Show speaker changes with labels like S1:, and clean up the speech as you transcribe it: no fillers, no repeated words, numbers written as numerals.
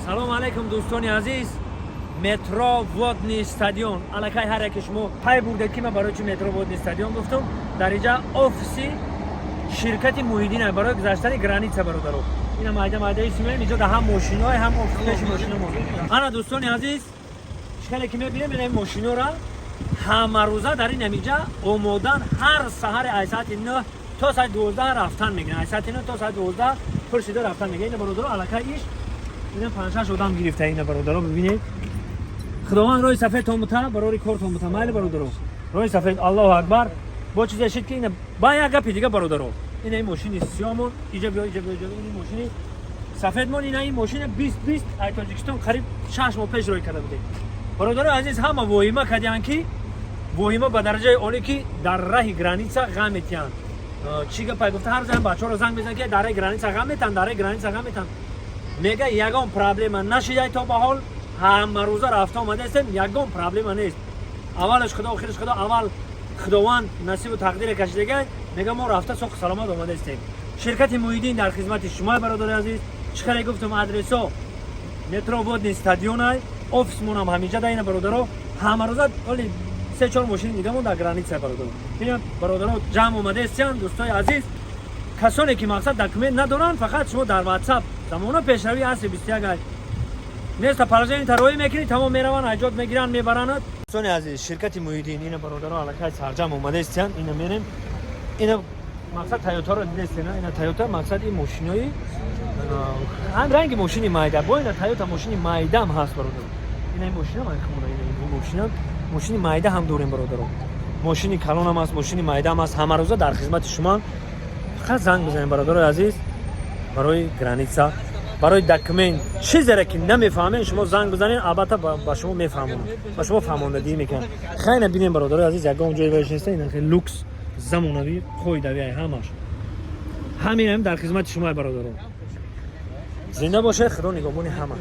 S1: Салому алайкум, дӯстони азиз. Метро Водный стадион. Аллакай ҳар яке шумо пай бурдед, ки ман барои чи метро Водный стадион гуфтум. Дар инҷа офиси ширкати Муҳиддин барои гузаштани граница, бародаро. Ина майда майда исмем, инҷо да ҳам мошинои, ҳам офис пеши мошино. Ана, дӯстони азиз, хеле ки мебинем, ина мошинора ҳамарӯза дар ин ҳамиҷа омодан. Ҳар саҳари ай соати 9 то соати 12 рафтан мегиранд. Ай соати 9 то соати 12 пур шида рафтан мегиранд. Ина, бародаро, аллакай иш ина панҷшаш одам гирифта. Ина, бародаро, бибинед. Худованд роҳи сафедтон бута, барори кортон бута. Майли, бародаро, роҳи сафед. Аллоҳу акбар. Бо чизе шид, ки ина ба як гапи дига, бародаро. Ина ин мошини сиёмон, иҷа биё, иҷа биё, иҷа биё. Ин мошини сафедмон, ина ин мошина 20 20 ай Тоҷикистон қариб 6 моҳ пеш рӯй карда будем. Бародарои азиз, ҳама воҳима кардианд, ки воҳима ба дараҷаи олӣ, ки дар раҳи граница ғам метиҳанд. Чӣ гапай гуфта, ҳар зан бачаҳоро занг мезананд, ки дар раҳи граница ғам метиҳанд, дар раҳи граница ғам метиҳанд. Мега, ягон проблема нашидай, то ба ҳол ҳамарӯза рафта омадаистем, ягон проблема нест. Аввалаш Худо, охираш Худо. Аввал Худованд насибу тақдире кашидагай. Мега, мо рафта соқу саломат омадаистем. Ширкати Муҳиддин дар хизмати шумо, бародари азиз. Чӣ хеле гуфтум, адресо метро Водный стадионай, офисмонам ҳаминҷа да. Ина, бародаро, ҳамарӯза оли се чор мошини дигамон дар граница, бародаро. Ина, бародаро, ҷамъ омадаистиянд. Дӯстои азиз, касоне ки мақсад документ надоранд, фақат шумо дар WhatsApp, замона пешравӣ асри 21 ай, местоположение тароӣ мекунӣ, тамом, мераванд, айҷот мегиранд, мебаранд. Дӯстони азиз, ширкати Муҳиддин. Ина, бародаро, аллакай сарҷам омадаистиянд. Ина мерем. Ина мақсад Тойотаро дидестена. Ина Тойота, мақсад ин мошинои ҳам ранги мошини майда, бо ина Тойота мошини майдам ҳаст, бародаро. Ина ин мошина майхумона, ина ин мошина, мошини майда ҳам дорем, бародаро. Мошини калонам ҳаст, мошини майдаам ҳаст. Ҳамарӯза дар хизмати шумо. Фақат занг бизанед, бародарои азиз, барои граница, барои документ, чизере ки намефаҳмед, шумо занг бизанед, албатта ба шумо мефаҳмонам, ба шумо фаҳмондагӣ мекунам. Хайна бинем, бародарои азиз, ягон ҷои вайш неста. Ина хеле люкс, замонавӣ, қоидавӣ ҳамаш. Ҳамин ҳам дар хизмати шумо, бародарон. Зинда бошед, Худо нигоҳбони ҳама.